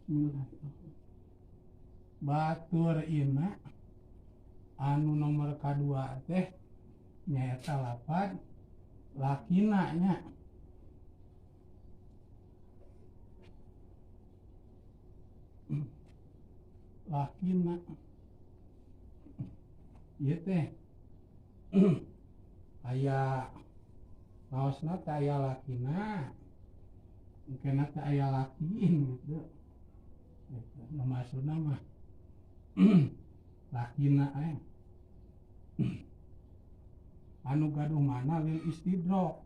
Bismillahirrahmanirrahim. Batur ina anu nomor kadua teh nyaeta lapad lakina nya. Lakina ieu teh aya maosna teh aya lakina, engkena teh aya lakiin gitu. Nu maksudna mah lakina anu gaduh mana lil istidrok.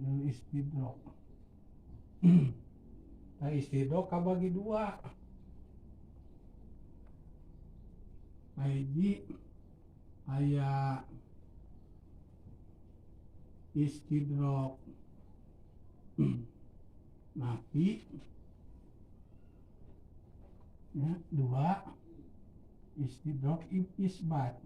Lil istidrok. Nah, istidrok kabagi dua. Hiji aya istidrok nafi, ya, dua istidrok isbat.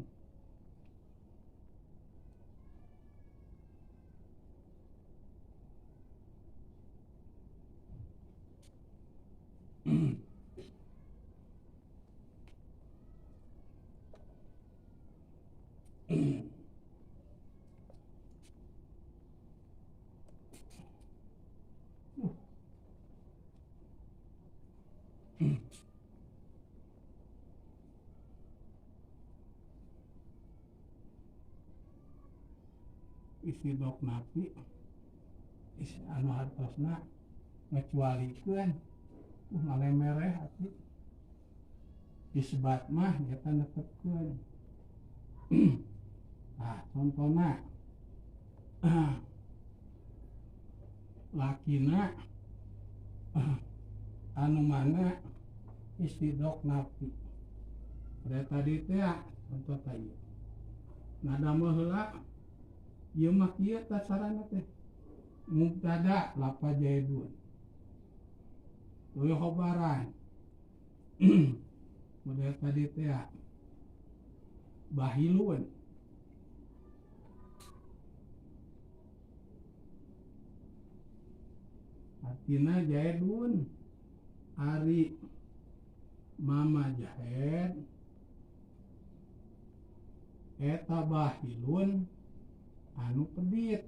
Istidrok nafi anu hartosna ngecualikeun ngalemereh hati. Isbat mah nyata netepkeun. Nah, contohna lakina anu mana istidrok nafi. Pada tadi teh contoh tadi. Nada mah heula ieu mah kieu tah carana teh. Mubtada lafaz jaidun. Tuluy khobaran. Model tadi teh bahilun. Artina jaidun ari mama jaid eta bahilun anu pedit.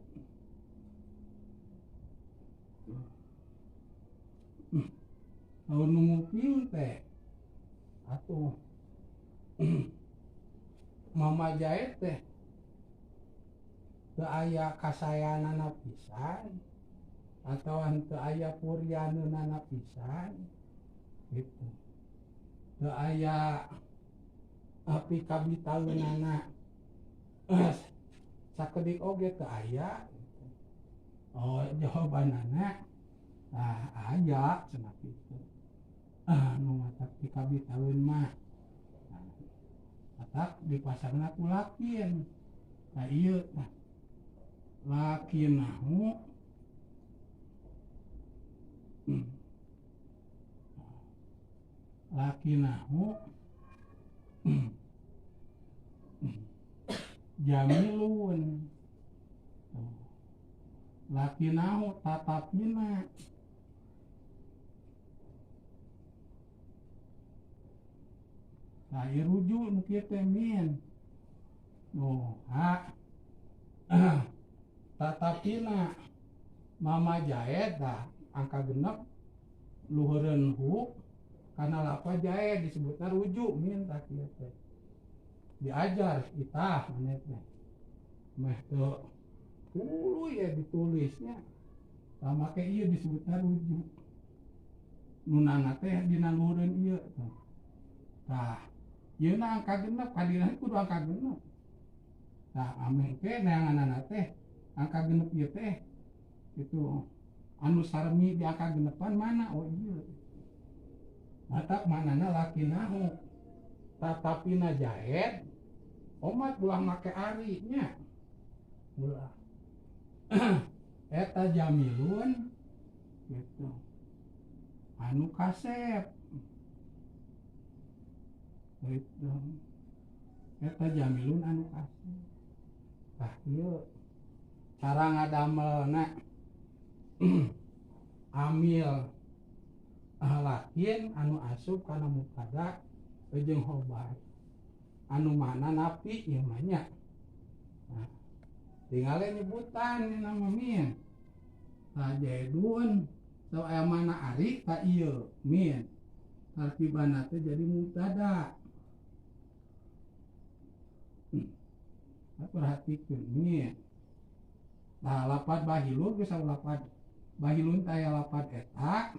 Lamun nu mupil teh atuh mama jaid teh teu aya kasayanana pisan atawa teu aya purianeunana pisan gitu. Teu aya api kabitaeunana sakedik oge teu aya gitu. Oh, jawabanana ah aya cenah kitu. Nu matak pikabitaeun mah matak dipasangna ku lakin. Nah ieu tah lakinahu lakinahu jamilun lakinahu tatapina. Nah, ieu rujuk nu kieu teh min. Nu ha tatapina mama jaed tah angka genep luhureun hu kana lafaz jaed disebutna rujuk min tah kieu teh. Diajar itah maneh teh. Meh teu tuluy ya ditulisnya. Tah make ieu disebutna rujuk. Nunana teh dina luhureun ieu tah. Tah ieu na angka genep kadina kudu angka genep. Tah ameh ke neanganana teh angka genep ieu teh itu anu sarmi di angka genepan mana? Oh ieu. Matak manana lakinahu tatapina jaed omat ulah make ari nya. Ulah. Eta jamilun gitu. anu kasep. Itu eta jamilun anu kasep. Tah ieu cara ngadamelna amil lakin anu asup kana mubtada jeung khobar anu mana napi ieu mah nya. Nah, tinggal nyebutan nama min. Tah jaidun teu aya mana ari ta ieu min. Tarkibana teh jadi mubtada. Perhatikeun min. Nah, lapad bahilun geus lapad bahilun teh aya lapad eta.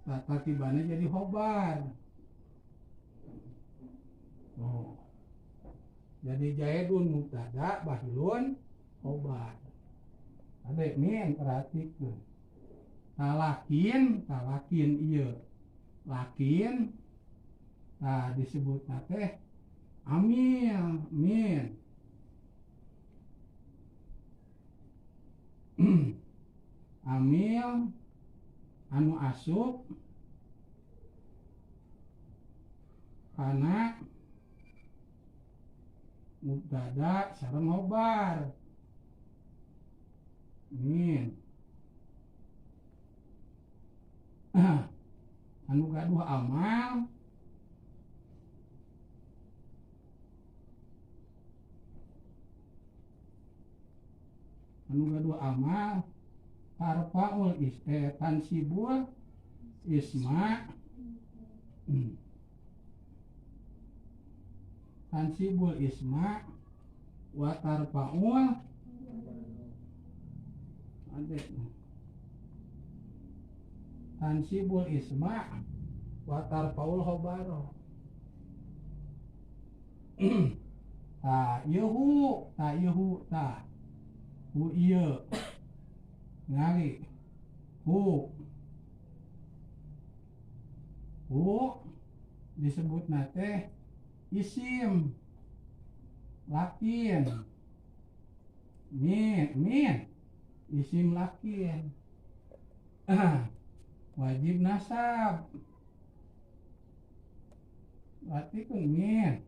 Nah, tarkibana jadi khobar. Oh. Jadi jaidun mubtada, bahilun khobar. Ade min perhatikeun. Talakin, talakin ieu. Lakin nah disebutna teh amil min. Amil anu asup kana mubtada sareng khobar min. Anu gaduh amal anu gaduh amal tarfaul tansibul isma tansibul isma wa tarfaul tansibul isma wa tarfaul khobaro. Ta ieu ta ieu ta hu ieu ngali hu hu disebutna teh isim lakin min min isim lakin wajib nasab berarti kun min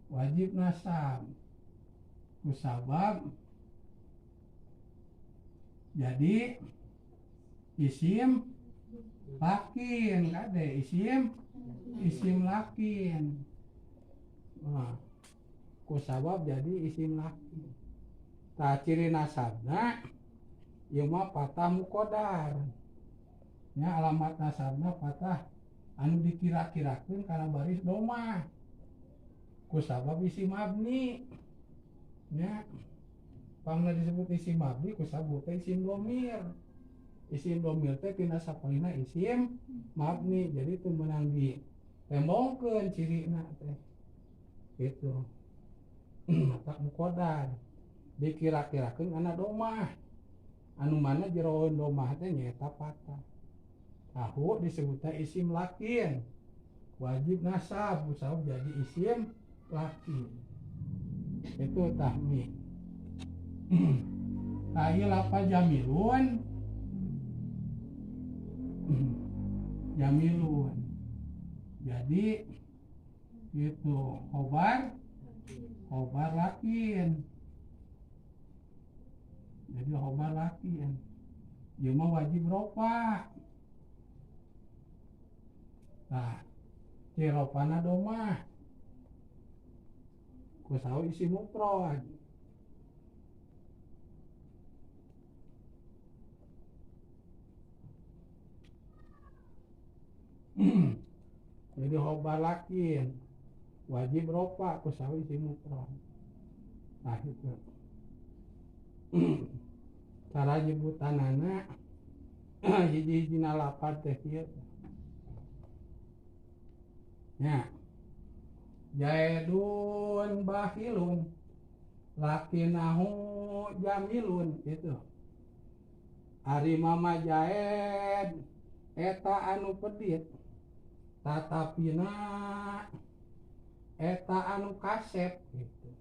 wajib nasab kusabab jadi isim lakin kade isim isim lakin. Nah, kusabab jadi isim lakin. Tah ciri nasabna ieu mah patah muqaddar. Nya alamat nasabna patah anu dikira-kirakeun kana baris domah. Kusabab isim mabni. Nya pangna disebut isim mabni kusabab teh isim domir. Isim domir teh tina sapalihna isim mabni. Jadi teu meunang di tembongkeun cirina teh. Gitu. Matak muqaddar. Dikira-kirakeun kana domah. Anu mana jeroan domah teh nyaeta patah. Tahu disebutna isim lakin. Wajib nasab kusabab jadi isim lakin. Itu tahmi. Tah ieu lafaz jamilun. Jamilun. Jadi itu khobar khobar lakin. Jadi khobar lakin. Ieu mah wajib rofa. Tah, ci rofana domah. Kusaha isim mufrad. Jadi khobar lakin wajib rofa kusaha isim mufrad. Nah itu cara nyebutanana hiji-hijina lapad teh kieu nya. Jaidun bakhilun lakinahu jamilun itu. Ari mama Jaid eta anu pedit tatapina eta anu kasep gitu.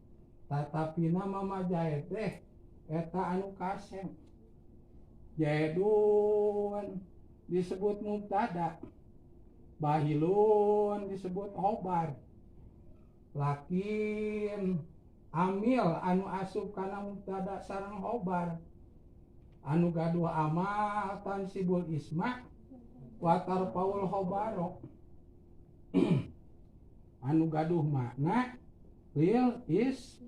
Tatapina mama Jaid teh eta anu kasep. Jaidun disebut mubtada, bahilun disebut khobar. Lakin amil anu asup kana mubtada sareng khobar anu gaduh amal tansibul isma wa tarfaul khobaro anu gaduh makna lil is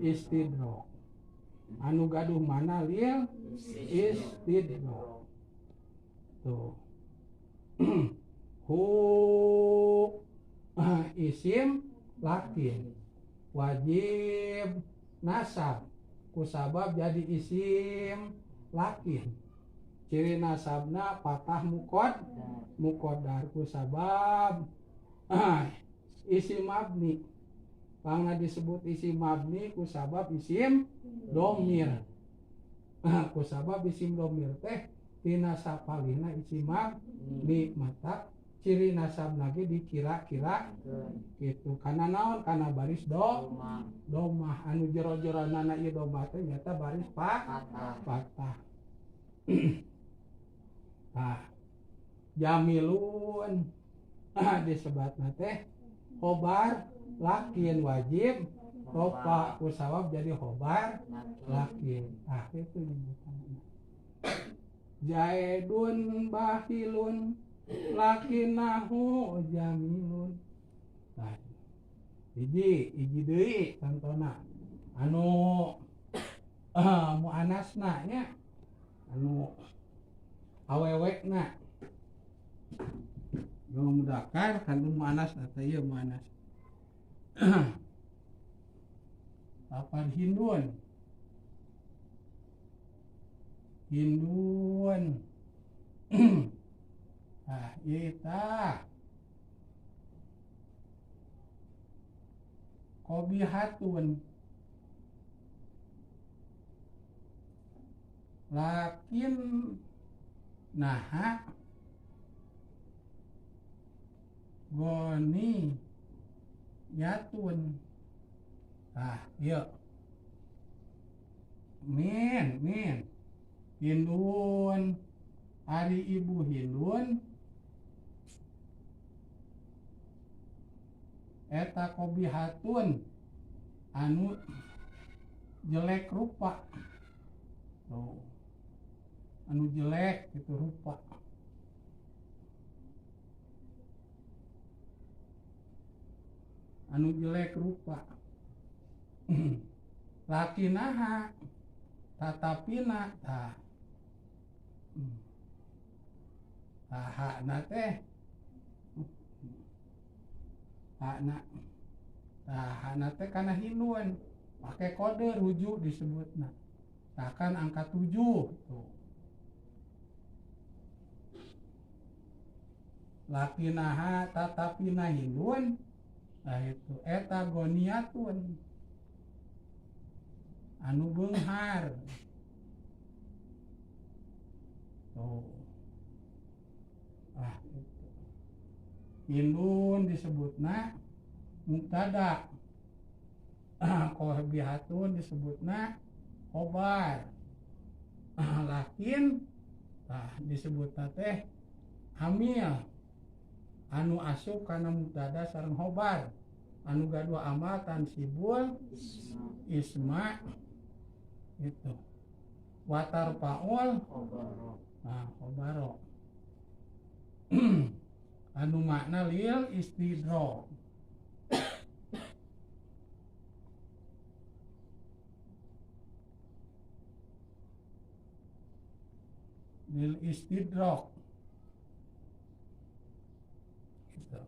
istidrok, anu gaduh mana lil istidrok. Tuh hu isim lakin wajib nasab kusabab jadi isim lakin, ciri nasabna patah mukod mukodar kusabab isim mabni, karena disebut isim mabni kusabab isim domir, kusabab isim domir teh tina sapalihna isim mabni, mata ciri nasab lagi dikira-kira gitu karena naon, karena baris do domah anu jero-jero nana ieu domah teh nyata baris patah. Tah jamilun disebatna teh khobar lakin wajib rofa kusawab jadi khobar lakin. Tah itu nyebutanna jaidun bahilun lakinahu jamilun. Tah hiji hiji deui contona anu muannasna nya, anu awewena nu mudakar kandung muannas atau ieu muannas. Lapan hindun hindun ah ieu tah qobihatun lakin naha goni yatun. Tah ieu min min hindun ari ibu hindun eta qobihatun anu jelek rupa. Tuh anu jelek itu rupa. Anu jelek rupa. Laki naha tatapina tah. Tah hakna teh hakna tah hakna teh kana hindun pake kode rujuk disebutna. Tah kan angka 7 tuh. Laki naha tatapina hindun nah itu eta goniatun anu beunghar. Tuh ah itu hindun disebutna mubtada, qobihatun disebutna khobar, lakin tah disebutna teh hamil anu asup kana mubtada sareng khobar anu gaduh amal tansibul isma itu watar faul nah khobaro anu makna lil istidrok. Lil istidrok gitu.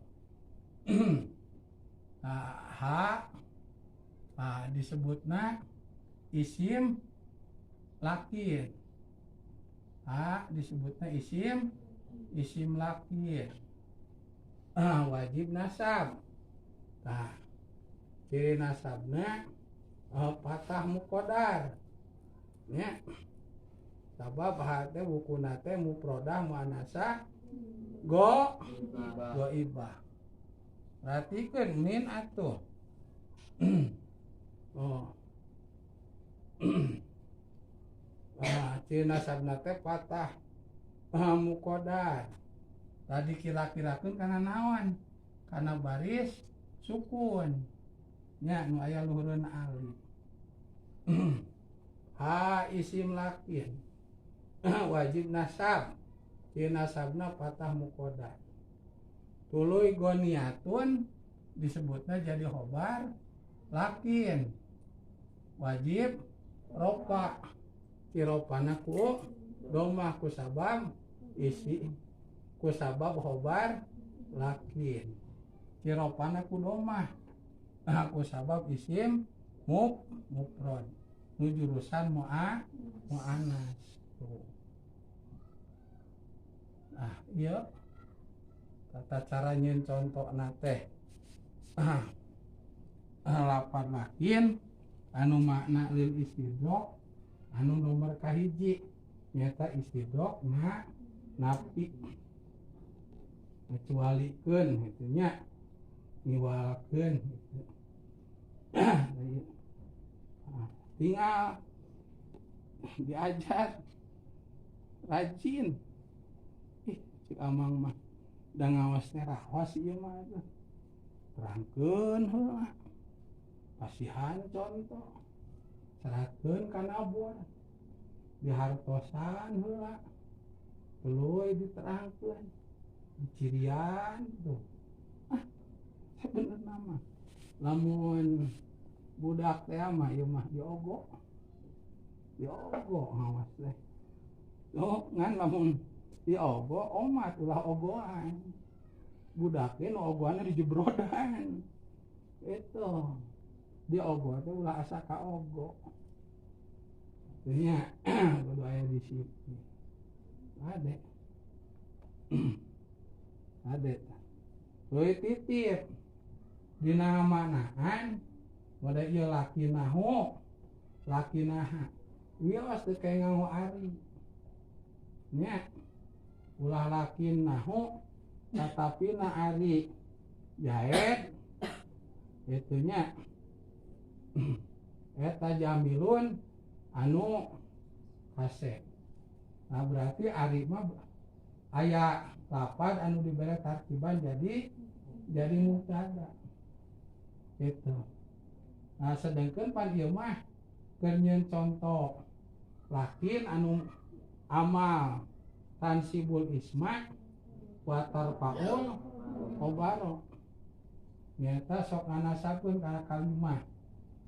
Nah, ha nah, disebutna isim lakin. Ha disebutna isim isim lakin. Wajib nasab. Nah, ciri nasabna patah muqaddar. Nya. Sabab ha teh wukuna teh mufradah muannasah go goibah. Perhatikan min atuh. Oh. Ah, ciri nasabna teh patah Mukodar tadi kira-kirakeun kana naon kana baris sukun nya nu aya luhureun alif. Ha isim lakin wajib nasab di nasabna patah mukodar tuluy goniatun disebutnya jadi khobar lakin wajib ropa tiropana ku domah ku sabab isi ku sabab khobar lakin tiropana ku domah ku sabab isim mufrad nu jurusan mu'anas tuh. Ah ieu tata cara nyeun contona teh lapan lakin anu makna lil istidrok anu nomor kahiji nyata istidrok na napi kecualikeun kitu nya niwalkeun kitu. Tinggal diajar rajin. Ih cik amang mah da ngawas teh rawas ieu mah atuh. Terangkeun heula. Pasihan contoh. Serahkeun kana bor. Dihartosan heula. Tuluy diterangkeun. Dicirian tuh. Ah, sabenerna mah lamun budak teh mah ieu mah diogo. Diogo ngawas teh. Oh, ngan lamun diogo omat ulah ogoan. Budake nu ogoanna dijebrodan. Itu. Diogo teh ulah asa kaogo. Nya kudu aya disiplin. Ade. Ade. Tuluy titip dina manaan pada ieu laki nahu laki naha wios teu kayak nganggo ari nya ulah laki nahu tetapi na ari jaet itunya eta jamilun anu kasep. Nah berarti ari mah aya lapad anu dibere tarkiban jadi mubtada itu. Nah sedangkan pan ieu mah keur nyeun contoh lakin anu amal tansibul isma wa tarfaul khobaro nyata sok nganasabkeun kana kalimah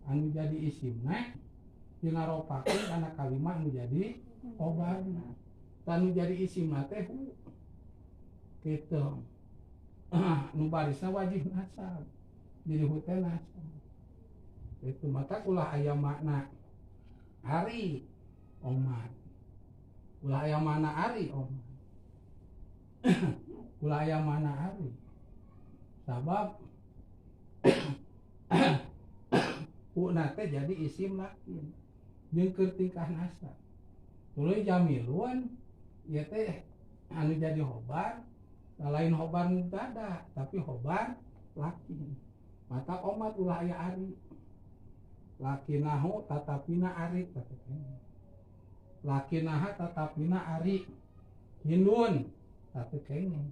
anu jadi isimna dinaropakeun kana kalimah anu jadi khobarna. Anu jadi isimna teh hu kitu. Nu barisna wajib nasab jadi hu teh nasab. Itu mata ulah aya makna ari omat. Ulah aya makna ari omat. Ulah aya makna ari. Sabab una teh jadi isim lakin jeung keur tingkah nasab. Tuluy jamilun ieu teh anu jadi khobar, lain khobar mubtada tapi khobar lakin. Mata omat ulah aya ari. Lakinahu tatapina ari lakinaha tatapina ari hindun tatu kenging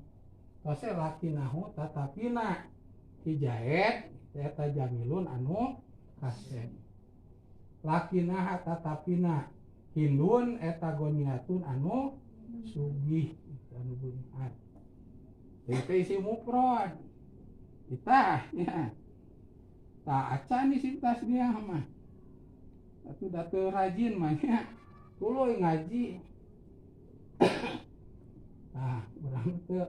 tose lakinahu tatapina hijaet eta jamilun anu kasep lakinaha tatapina hindun eta goniatun anu sugih anu beungat teh isi mufrad itah nya. Tak acan isim tasniah mah. Atuh da teu rajin mah nya. Tuluy ngaji. Tah, urang teu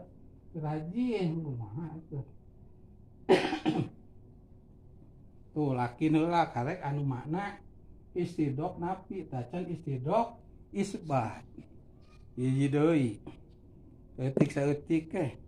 rajin kumaha atuh. Tuh lakin heula karek anu makna istidok napi tacan istidok isbat. Hiji deui. Eutik saeutik ke.